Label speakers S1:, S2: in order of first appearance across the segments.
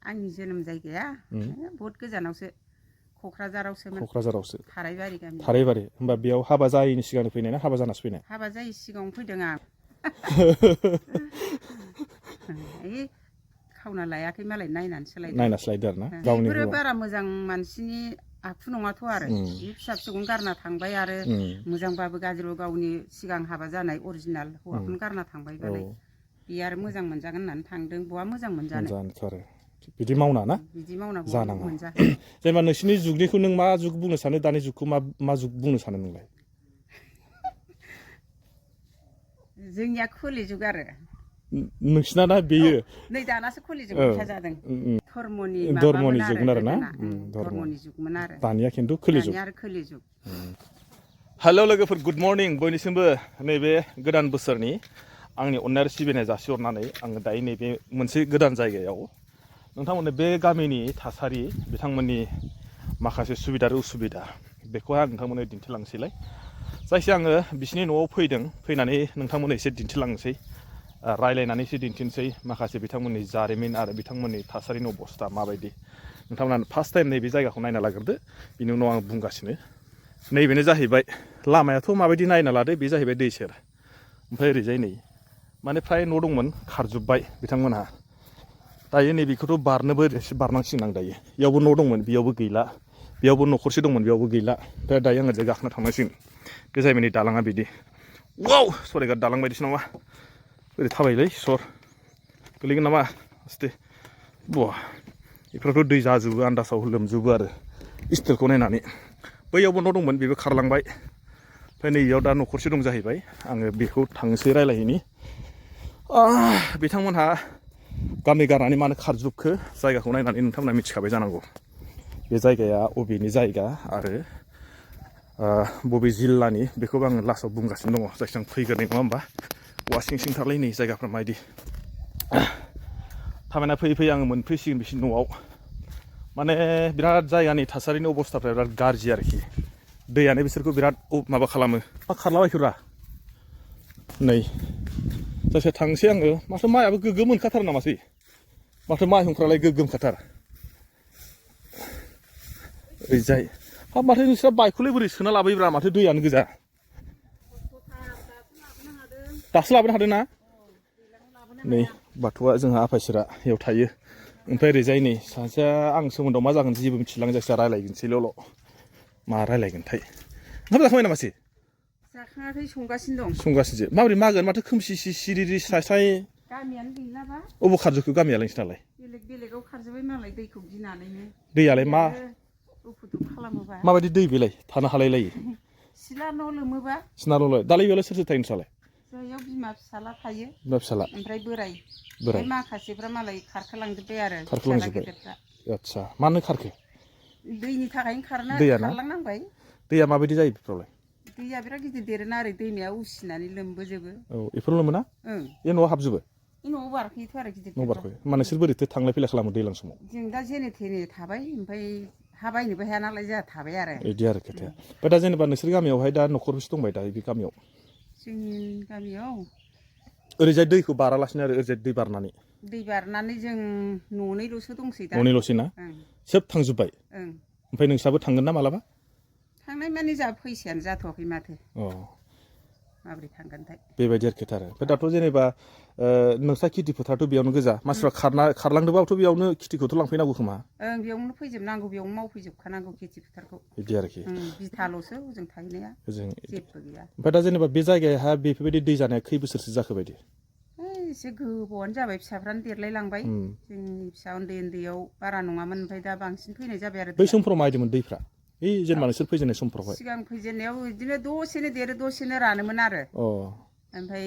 S1: आंनि जोनोम जायगाया बहुत गोजानावसो क'क्राझारावसो थारायबारि गामि
S2: थारायबारि होमबा बेयाव हाबा जायैनि सिगां फैनाय ना हाबा जानासो फैनाय
S1: हाबा जायै सिगाङाव फैदों आं खावना लायाखै मालाय नायनानैसो
S2: लायदों आरो ना
S1: बेफोरो बारा मोजां मानसिनि आखु नङाथ' आरो बे फिसा फिसौखौनो गारना थांबाय आरो मोजांबाबो गाज्रिबाबो गावनि सिगां हाबा जानाय अरिजिनाल हौवाखौनो गारना थांबायबालाय बे आरो मोजां मोनजागोन होननानै थांदों बहा मोजां मोनजानो
S2: आरो बिदि मावना ना
S1: बिदि मावना
S2: जानाङा
S1: मोनजाखै
S2: जेनेबा नोंसिनि जुगनिखौ नों मा जुग बुंनो सानो दानि जुगखौ मा जुग बुंनो सानो नोंलाय
S1: जोंनिया खोलि जुग आरो
S2: नोंसिना ना बेयो
S1: नै दानासो खोलि जुग जादों धर्मनि
S2: जुगमोन आरो ना
S1: धर्मनि जुगमोन आरो
S2: दानिया खिन्थु खोलि
S1: जुग
S2: हेल' लोगोफोर गुड मर्निं बयनिसिमबो नैबे गोदान बोसोरनि आंनि अननाय आरो सिबिनाय जासिहरनानै आङो दायो नैबे मोनसे गोदान जायगायाव नोंथांमोननो बे गामिनि थासारि बिथांमोननि माखासे सुबिदा आरो उसुबिदा बेखौहाय आं नोंथांमोननो दिन्थिलांसैलाय जायखिया आङो बिसिनि न'आव फैनानै नोंथांमोननो एसे दिन्थिलांनोसै रायलायनानै एसे दिन्थिनोसै माखासे बिथांमोननि जारिमिन आरो बिथांमोननि थासारिनि अबस्था माबायदि नोंथांमोना फार्स्ट टाइम नैबे जायगाखौ नायना लाग्रोदो बिनि उनाव आं बुंगासिनो नैबेनो जाहैबाय लामायाथ' माबायदि नायना लादो बे जाहैबाय दै सेर ओमफ्राय ओरैजाय नै माने फ्राय न' दंमोन खारजोब्बाय बिथांमोनहा दायो नैबेखौथ' बारनोबो एसे बारनांसिगोन आं दायो बेयावबो न' दंमोन बेयावबो गैला बेयावबो न'खरसे दंमोन बेयावबो गैला ओमफ्राय दायो आङो ओरैजाय गाखोना थांनांसिगोन बे जाहैबाय नै दालाङा बिदि वाव सरायघाट दालां बायदिसो नामा ओरै थाबायलै सर गोलैगोन नामा आस्थे बा बेफोरावथ' दै जाजोबो आन्दासाव लोमजोबो आरो स्टिलखौ नायनानै बैयावबो न' दंमोन बेबो खारलांबाय ओमफ्राय नैयाव दा न'खरसे दं जाहैबाय आङो बेखौ थांनोसै रायलायहैनि बिथांमोनहा गामि गारनानै मानो खारजोबखो जायगाखौ नायनानै नोंथांमोना मिथिखाबाय जानांगौ बे जायगाया अबेनि जायगा आरो बबे जिल्लानि बेखौबो आङो लास्टआव बुंगासिनो दङ जायखिया आं फैग्रोनाय नङा होमबा औवा सिं थारलाय नै जायगाफ्रा माबायदि थाबायना फैयै आङो मोनफैसिगोन बिसिनि न'आव माने बिराद जायगानि थासारिनि अबस्थाफ्रा बिराद गाज्रि आरोखि दैयानो बिसोरखौ बिराद माबा खालामो मा खारलाबायखोब्रा नै जायखिया थांसै आङो माथो माइआबो गोग्गोम मोनखाथारो नामासै माथो माइहुंफ्रालाय गोग्गोमखाथार ओरैजाय हाब माथो नोंस्रा बाइकखौलाय बोरै सोना लाबोयोब्रा माथो दैयानो गोजा दासो लाबोनो हादों ना नै बाथौआ जोंहा आफा इसोरा बेयाव थायो ओमफ्राय ओरैजाय नै सासेया आं सोमोन्दोआव मा जागोन जेबो मिथिलां जायखिया रायलायगोनसैल' मा रायलायगोनथाय ओंखाम जाखांबाय नामासै
S1: जाखाङाखै संगासिनो
S2: माबोरै मागोन माथो खोमसि सिरिरि स्राय
S1: गामियानो गैलाबा
S2: अबाव खारजोबखो गामियालाय नोंसिनालाय
S1: बेलेगाव खारजोब्बाय मालाय दैखौ गिनानैनो
S2: दैयालाय मा
S1: उफुदुब खालामोबा
S2: माबायदि दै बेलाय थानो हालाय लायो
S1: सिला न' लोमोबा
S2: दालाय बेयावलाय सोर थायो नोंस्रालाय
S1: जोंनियाव बिमा फिसाला थायो ओमफ्राय बोराय माखासेफ्रा मालाय खारखोलांजोब्बाय आरो फिसाला गेदेरफ्रा
S2: आदसा मानो खारखो
S1: दैनि थाखायनो खारलांनांबाय
S2: दैया माबायदि जायो बेफोरावलाय
S1: दैया बिराद गिदिर देरोना ओरै दैमाया उसिनानै लोमबोजोबो
S2: औ बेफोराव लोमोना बे न'आव हाबजोबो
S1: न'आव बारखोयोथ' आरो गिदिर
S2: न' बारखोयो होमबा नोंसोर बोरैथो थांलाय फैलाय खालामो दैज्लां समाव
S1: जों दा जेने थेने थाबाय ओमफ्राय हा बायनोबो हाया नालाय जोंहा थाबाय आरो
S2: बिदि आरो खोथाया ओमफ्राय दा जेनेबा नोंसोर गामियावहाय दा न'खरबेसे दंबाय दा बे गामियाव
S1: जोंनि गामियाव
S2: ओरैजाय दैखौ बारालासिनो आरो ओरैजाय दै बारनानै
S1: जों न'नैल'सो दंसै दा
S2: न'नैल'सै ना सोब थांजोब्बाय ओमफ्राय नोंस्राबो थांगोन ना मालाबा
S1: थांनाय माने जोंहा फैसायानो जाथ'वाखै माथो माबोरै थांगोनथाय
S2: बेबायदि आरो खोथा आरो ओमफ्राय दाथ' जेनेबा नोंस्रा खेथि फोथाराथ' बेयावनो गोजा मानसिफ्रा खारलांदोंबाबोथ' बेयावनो खेथिखौथ' लांफैनांगौ खोमा
S1: बेयावनो फैजोबनांगौ बेयावनो मावफैजोबखानांगौ खेथि फोथारखौ
S2: बिदि आरोखि
S1: बिथाल'सो हजों थाहैनाया जेबो गैया
S2: ओमफ्राय दा जेनेबा बे जायगायावहा बेफोरबायदि दै जानाया खै बोसोरसो जाखो बायदि
S1: एसे गोबावानो जाबाय फिसाफ्रानो देरलाय लांबाय जोंनि फिसा उन्दैयाव बारा नङामोन ओमफ्राय दा बांसिन फैनाय जाबाय आरो
S2: बै समफोराव माबायदिमोन दैफ्रा जेनेबा नोंसोर फैजेननाय समफोरावहाय
S1: सिगां फैजेननायाव बिदिनो दसेनो देरो दसेनो रानोमोन आरो ओमफ्राय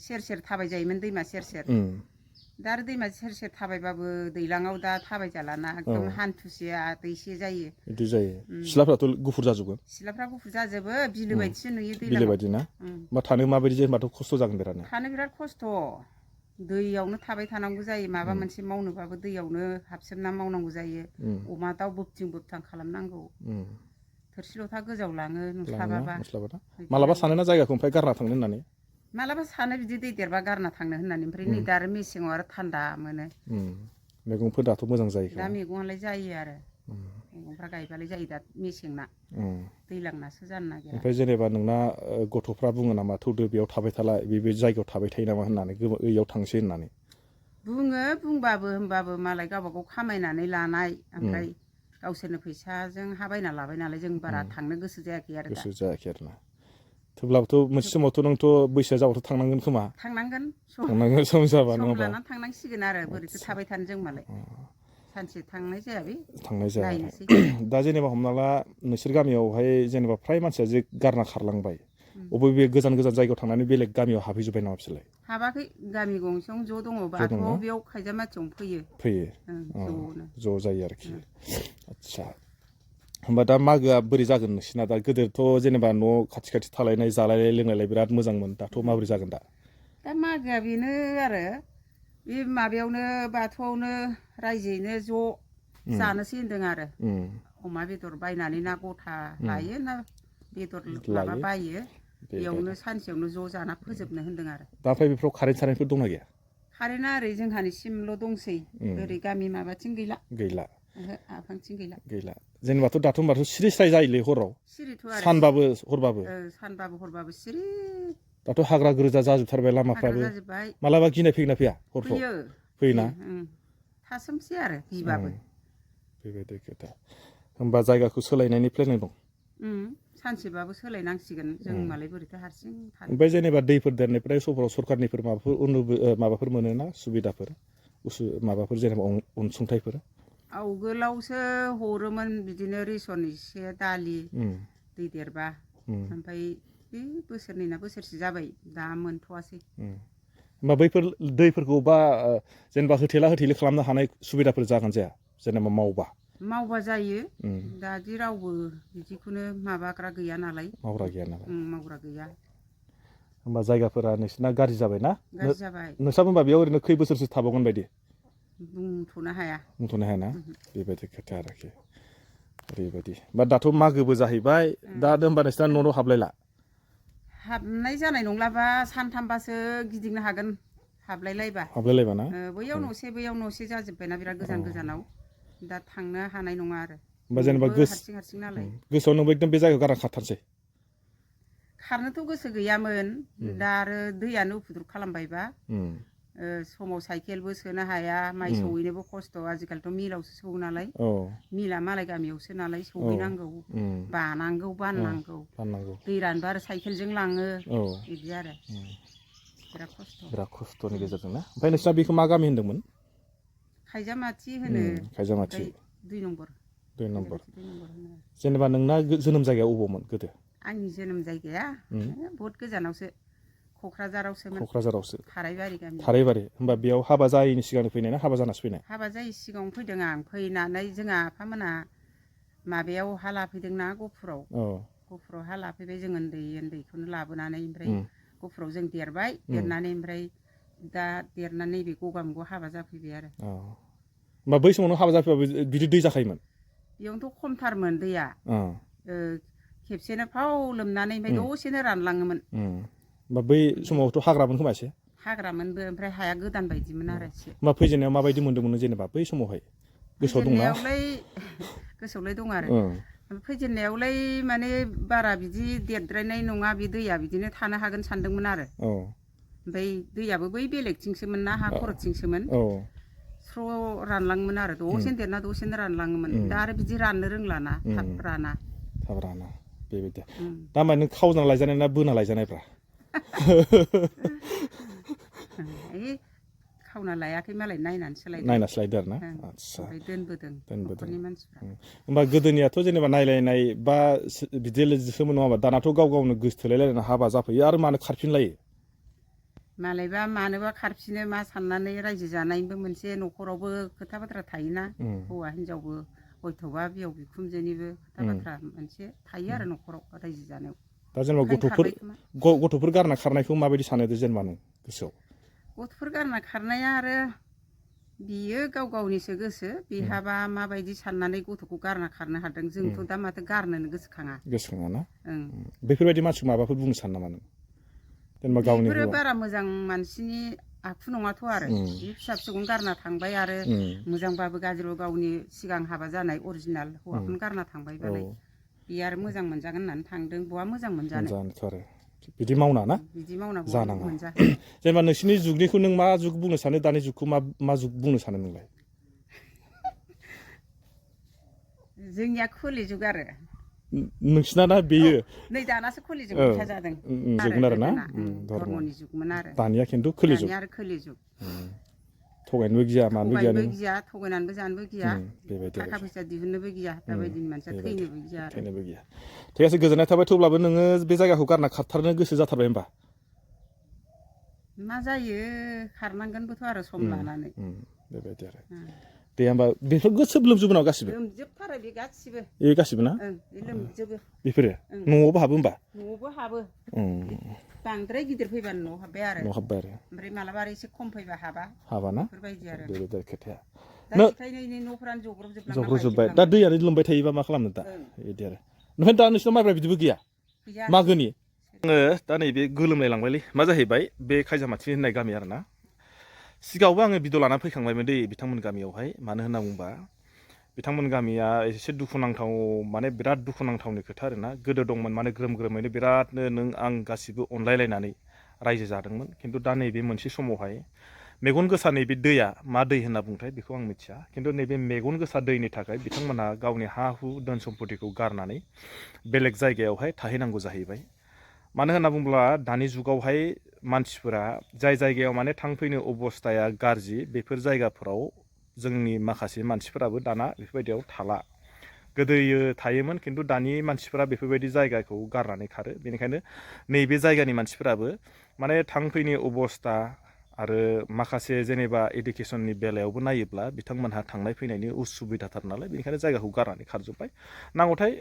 S1: सेर सेर थाबाय जायोमोन दैमा सेर सेर दा आरो दैमा सेर सेर थाबायबाबो दैज्लाङाव दा थाबाय जालाना एकदम हान्थुसे दैसे जायो
S2: बिदि जायो सिथ्लाफ्राथ' गुफुर जाजोबो
S1: बिलो बायदिसो नुयो दैज्लाङाव
S2: बिलो बायदि ना मा थानो माबायदि जेनेबाथ' खस्थ' जागोन
S1: बिराद खस्थ' दैयावनो थाबाय थानांगौ जायो माबा मोनसे मावनोबाबो दैयावनो हाबसोमना मावनांगौ जायो अमा दाउ बोबथिं खालामनांगौ थोरसि लथा गोजावलाङो नुस्लाबाबा
S2: मालाबा सानोना जायगाखौ ओमफ्राय गारना थांनो होननानै
S1: मालाबा सानो बिदि दै देरबा गारना थांनो होननानै ओमफ्राय नै दा आरो मेसेङाव आरो थान्दा मोनो
S2: मैगंफोर दाथ' मोजां जायो
S1: दा मैगङालाय जायो आरो मैगंफ्रा गायबालाय जायो दा मेसेंना दैज्लांनासो जानो नागिरा
S2: ओमफ्राय जेनेबा नोंना गथ'फ्रा बुङो नामा थौदो बेयाव थाबाय थाला बे जायगायाव थाबाय थायो नामा होननानै ओइयाव थांसै होननानै
S1: बुङो बुंबाबो होमबाबो मालाय गावबा गाव खामायनानै लानाय ओमफ्राय गावसोरनो फैसाजों हा बायना लाबाय नालाय जों बारा थांनो गोसो जायाखै आरो दा
S2: गोसो जायाखै आरोना थेवब्लाबोथ' मोनसे समावथ' नोंथ' बैसोआ जाबाथ' थांनांगोन खोमा
S1: थांनांगोन
S2: सम जाबा
S1: सम
S2: नङाबा
S1: लानानै थांनांसिगोन आरो बोरैथो थाबाय थानो जों मालाय सानसे थांनाय जाया बे
S2: थांनाय जाया
S1: नायनोसै
S2: दा जेनेबा हमना ला नोंसोर गामियावहाय जेनेबा फ्राय मानसिया जे गारना खारलांबाय बबे गोजान गोजान जायगायाव थांनानै बेलेग गामियाव हाबहैजोब्बाय नामा बिसोरलाय
S1: हाबाखै गामि गंसेयावनो ज' दङ बाथौ बेयाव खायजामाथियावनो फैयो
S2: ज' जायो आरोखि आदसा होमबा दा मागोआ बोरै जागोन नोंसिना दा गोदोथ' जेनेबा न' खाथि खाथि थालायनाय जालायलाय लोंलायलाय बिराद मोजांमोन दाथ' माबोरै जागोन दा
S1: मागोआ बेनो आरो बे माबायावनो बाथौआवनो रायजोयैनो ज' जानोसै होन्दों आरो अमा बेदर बायनानै ना गथा लायो ना बेदर माबा बायो बेयावनो सानसेयावनो ज' जाना फोजोबनो होन्दों आरो
S2: दा ओमफ्राय बेफोराव कारेन्ट दंना गैया
S1: कारेन्टआ ओरै जोंहानिसिमल' दंसै ओरै गामि माबाथिं गैला आफांथिं
S2: गैला जेनेबाथ' दाथ' होनबाथ' सिरि स्राय जायोलै हराव
S1: सिरिथ' आरो
S2: सानबाबो हरबाबो
S1: सिरि
S2: दाथ' हाग्रा गोजा जाजोबथारबाय लामाफ्राबो मालाबा गिनाय फैगोन ना फैया हरफ्राव फैयोना
S1: थासोमसै आरो गिबाबो
S2: बेबायदि खोथा होमबा जायगाखौ सोलायनायनि प्लेनिं दं
S1: सानसेबाबो सोलायनांसिगोन जों मालाय बोरैथो हारसिं थानो
S2: ओमफ्राय जेनेबा दैफोर देरनायफ्राय सफोराव सरखारनिफोर माबाफोर मोनोना सुबिदाफोर माबाफोर जेनेबा अनसुंथाइफोर
S1: आवगोलावसो हरोमोन बिदिनो रेसन एसे दालि दै देरबा ओमफ्राय बे बोसोरनै ना बोसोरसे जाबाय दा मोनथ'वासै
S2: होमबा बैफोर दैफोरखौ बा जेनेबा होथेला होथेलि खालामनो हानाय सुबिदाफोर जागोन जाया जेनेबा
S1: मावबा जायो दादि रावबो बिदिखौनो माबाग्रा गैया नालाय
S2: मावग्रा
S1: गैया
S2: होमबा जायगाफोरा नोंसिना गाज्रि जाबायना
S1: गाज्रि जाबाय
S2: नोंस्रा होमबा बेयाव ओरैनो खै बोसोरसो थाबावगोन बायदि
S1: बुंथ'नो हाया
S2: बेबायदि खोथा आरोखि ओरैबायदि बा दाथ' मागोबो जाहैबाय दा होमबा नोंसिना न' हाबलायला
S1: हाबनाय जानाय नंलाबा सानथामबासो गिदिंनो हागोन
S2: हाबलायलायबा ना
S1: बैयाव न'से जाजोब्बायना बिराद गोजानाव दा थांनो हानाय नङा आरो
S2: होमबा जेनेबा
S1: हारसिं नालाय
S2: गोसोआव नोंबो एकदम बे जायगायाव गारना खारथारसै
S1: खारनोथ' गोसो गैयामोन दा आरो दैयानो उफुद्रुक खालामबायबा समाव साइकेलबो सोनो हाया माइ सौहैनोबो खस्थ' आजिखालिथ' मिलावसो सौओ नालाय मिला मालाय गामियावसो नालाय सौहैनांगौ बाननांगौ दै रानबा आरो साइकेलजों लाङो बिदि आरो बिराद
S2: खस्थ'नि गेजेरजों ना ओमफ्राय नोंस्रा बेखौ मा गामि होनदोंमोन
S1: खायजामाथि होनो 2 नम्बर
S2: जेनेबा नोंना जोनोम जायगाया अबावमोन गोदो
S1: आंनि जोनोम जायगाया बहुद गोजानावसो क'क्राझारावसोमोन
S2: थाराइबारि होमबा बेयाव हाबा जायैनि सिगां फैनाय ना हाबा जानासो फैनाय
S1: हाबा जायै सिगाङाव फैदों आं फैनानै जोंहा आफामोना माबायाव हा लाफैदोंना गफुराव हा लाफैबाय जों उन्दैखौनो लाबोनानै ओमफ्राय गफुराव जों देरनानै ओमफ्राय दा देरनानै बे गगामुगाव हाबा जाफैबाय आरो
S2: होमबा बै समावनो हाबा जाफैबाबो बिदि दै जाखायोमोन
S1: बेयावनोथ' खमथारमोन दैया खेबसेनो फाव लोमनानै ओमफ्राय दसेनो रानलाङोमोन
S2: होमबा बै समावथ' हाग्रामोन खोमा एसे
S1: हाग्रामोनबो ओमफ्राय हाया गोदान बायदिमोन आरो एसे
S2: होमबा फैजेननायाव माबायदि मोन्दोंमोन जेनेबा बै समावहाय
S1: गोसोआवलाय दं आरो फैजेननायावलाय माने बारा बिदि देरद्रायनाय नङा बे दैया बिदिनो थानो हागोन सानदोंमोन आरो ओमफ्राय दैयाबो बै बेलेगथिंसोमोन ना हा खर'थिंसोमोन स्र' रानलाङोमोन आरो दसेनो देरना दसेनो रानलाङोमोन दा आरो बिदि राननो रोंलाना थाब राना
S2: बेबायदि दा होमबा नों खावना लायजानाय ना बोना लायजानायब्रा
S1: खावना लायाखै मालाय नायनानैसो
S2: लायदो आरो ना
S1: आदसा दोनबोदों न'खरनि मानसिफ्रा
S2: होमबा गोदोनियाथ' जेनेबा नायलायनाय बा बिदिसोमोन नङा होमबा दानाथ' गाव गावनो गोसोथोलायलायनानै हाबा जाफैयो आरो मानो खारफिनलायो
S1: मालायबा मानोबा खारफिनो मा साननानै रायजो जानायनिबो मोनसे न'खरावबो खोथा बाथ्रा थायोना हौवा हिनजावबो हयथ'बा बिहाव बिखुनजोनिबो खोथा बाथ्रा मोनसे थायो आरो न'खराव रायजो जानायाव
S2: दा जेनेबा गथ'फोर गारना खारनायखौ माबायदि सानो जेनेबा नों गोसोआव
S1: गथ'फोर गारना खारनाया आरो बियो गाव गावनिसो गोसो बेहाबा माबायदि साननानै गथ'खौ गारना खारनो हादों जोंथ' दा माथो गारनोनो गोसोखाङा
S2: ना बेफोरबायदि मानसिखौ माबाफोर बुंनो सानो नामा नों जेनेबा गावनि
S1: बेफोरो बारा मोजां मानसिनि आखु नङाथ' आरो बे फिसा फिसौखौनो गारना थांबाय आरो मोजांबाबो गाज्रिबाबो गावनि सिगां हाबा जानाय अरिजिनाल हौवाखौनो गारना थांबायबालाय बे आरो मोजां मोनजागोन होननानै थांदों बहा मोजां मोनजानो
S2: आरो बिदि मावना ना
S1: बिदि मावना
S2: जानाङा
S1: मोनजाखो
S2: जेनेबा नोंसिनि जुगनिखौ नों मा जुग बुंनो सानो दानि जुगखौ मा जुग बुंनो सानो नोंलाय
S1: जोंनिया खोलि जुग आरो
S2: नोंसिना ना बेयो
S1: नै दानासो खोलि जुग उल्था जादों
S2: जुगमोन आरो ना
S1: धर्मनि जुगमोन आरो
S2: दानिया खिन्थु खोलि जुग
S1: दानिया आरो खोलि जुग
S2: थगायनोबो गिया मानोबो गिया
S1: थगायनोबो जानोबो गिया
S2: बेबायदि
S1: थाखा फैसा दिहुननोबो गिया दाबायदिनि मानसिया थैनोबो गिया
S2: थिग আছে गोजोननाय थाबाय थेवब्लाबो नोङो बे जायगाखौ गारना खारथारनो गोसो जाथारबाय होमबा
S1: मा जायो खारनांगोनबोथ' आरो सम लानानै
S2: बेबायदि आरो दे होमबा बेफोर गोसोब लोमजोबो नामा गासिबो
S1: लोमजोबथारो बे गासिबो
S2: गासिबो ना
S1: बे लोमजोबो
S2: बेफोरो न'आवबो हाबो होमबा
S1: न'आवबो हाबो बांद्राय गिदिर फैबानो न'आव हाबबाय आरो ओमफ्राय मालाबा आरो एसे खम फैबा हाबाना
S2: बेफोरबायदि आरो बेबायदि खोथाया
S1: दा बेखायनो न'फोरानो
S2: जब्रबजोब्बाय दा दैयानो लोमबाय थायोबा मा खालामनो दा बिदि आरो ओमफ्राय दा नोंसिनाव माइब्रा बिदिबो गैया मागोनि आङो दा नैबे गोलोमलाय लांबायलै मा जाहैबाय बे खायजामाथि होननाय गामि आरो ना सिगाङावबो आङो भिडिअ लानानै फैखांबायमोन दै बिथांमोन गामियावहाय मानो होनना बुंबा बिथांमोन गामिया एसे दुखुनांथाव माने बिराद दुखुनांथावनि खोथा आरोना गोदो दंमोन माने ग्रोम ग्रोमैनो बिरादनो नों आं गासिबो अनलायलायनानै रायजो जादोंमोन खिन्थु दा नैबे मोनसे समावहाय मेगन गोसा नैबे दैया मा दै होनना बुंथाय बेखौ आं मिथिया खिन्थु नैबे मेगन गोसा दैनि थाखाय बिथांमोनहा गावनि हा हु धोन सम्पतिखौ गारनानै बेलेग जायगायावहाय थाहैनांगौ जाहैबाय मानो होनना बुङोब्ला दानि जुगावहाय मानसिफोरा जाय जायगायाव माने थांफैनो अबस्थाया गाज्रि बेफोर जायगाफोराव जोंनि माखासे मानसिफोराबो दाना बेफोरबायदियाव थाला गोदोयो थायोमोन खिन्थु दानि मानसिफोरा बेफोरबायदि जायगाखौ गारनानै खारो बेनिखायनो नैबे जायगानि मानसिफोराबो माने थांफैनो अबस्था आरो माखासे जेनेबा इडुकेसननि बेलायावबो नायोब्ला बिथांमोनहा थांनाय फैनायनि उसुबिदाथार नालाय बेनिखायनो जायगाखौ गारनानै खारजोब्बाय नांगौथाय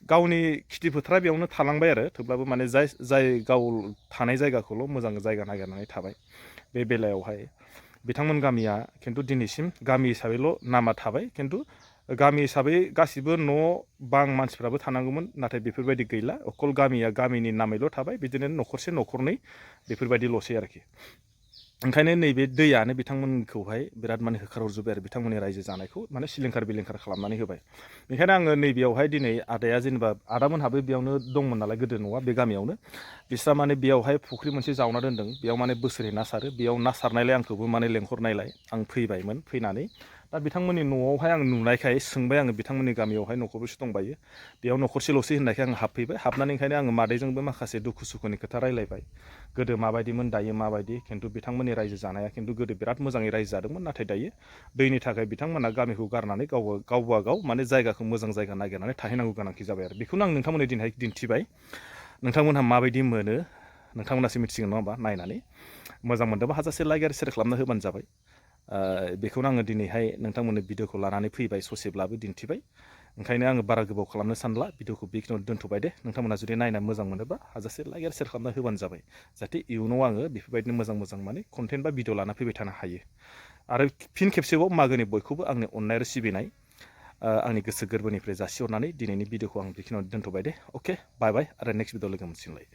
S2: गावनि खेथि फोथारा बेयावनो थालांबाय आरो थेवब्लाबो माने जाय गाव थानाय जायगाखौल' मोजां जायगा नागिरनानै थाबाय बे बेलायावहाय बिथांमोन गामिया खिन्थु दिनैसिम गामि हिसाबैल' नामा थाबाय खिन्थु गामि हिसाबै गासिबो न' बां मानसिफ्राबो थानांगौमोन नाथाय बेफोरबायदि गैला अकल गामिया गामिनि नामैल' थाबाय बिदिनो न'खरसे न'खरनै बेफोरबायदिल'सै आरोखि ओंखायनो नैबे दैयानो बिथांमोनखौहाय बिराद माने होखारहरजोब्बाय आरो बिथांमोननि रायजो जानायखौ माने सिलिंखार बिलिंखार खालामनानै होबाय बेनिखायनो आङो नैबेयावहाय दिनै आदाया जेनेबा आदामोनहाबो बेयावनो दंमोन नालाय गोदो न'आ बे गामियावनो बिस्रा माने बेयावहाय फुख्रि मोनसे जावना दोन्दों बेयाव माने बोसोरै ना सारो बेयाव ना सारनायलाय आंखौबो माने लेंहरनायलाय आं फैबायमोन फैनानै दा बिथांमोननि न'आवहाय आं नुनायखाय सोंबाय आङो बिथांमोननि गामियावहाय न'खरबेसे दंबायो बेयाव न'खरसेल'सै होननायखाय आं हाबफैबाय हाबनानै ओंखायनो आङो मादैजोंबो माखासे दुखु सुखुनि खोथा रायलायबाय गोदो माबायदिमोन दायो माबायदि खिन्थु बिथांमोननि रायजो जानाया खिन्थु गोदो बिराद मोजाङै रायजो जादोंमोन नाथाय दायो दैनि थाखाय बिथांमोना गामिखौ गारनानै गावबा गाव माने जायगाखौ मोजां जायगा नागिरनानै थाहैनांगौ गोनांथि जाबाय आरो बेखौनो आं नोंथांमोननि दिनैहाय दिन्थिबाय नोंथांमोनहा माबायदि मोनो नोंथांमोनासो मिथिगोन नङा होमबा नायनानै मोजां मोनदोंबा हाजासे लाइक आरो शेयार खालामना होबानो जाबाय बेखौनो आङो दिनैहाय नोंथांमोननो भिडिअखौ लानानै फैबाय ससेब्लाबो दिन्थिबाय ओंखायनो आङो बारा गोबाव खालामनो सानला भिडिअखौ बेखिनियाव दोनथ'बाय दे नोंथांमोना जुदि नायना मोजां मोनोबा हाजासे लाइक आरो शेयार खालामना होबानो जाबाय जाहाथे इयुनाव आङो बेफोरबायदिनो मोजां माने कन्टेन्ट बा भिडिअ लाना फैबाय थानो हायो आरो फिन खेबसेबाव मागोनि बयखौबो आंनि अननाय आरो सिबिनाय आंनि गोसो गोरबोनिफ्राय जासिहरनानै दिनैनि भिडिअखौ आं बेखिनियाव दोनथ'बाय दे अके बाय बाय आरो नेक्स्ट भिडिअ लोगो मोनसिगोनलाय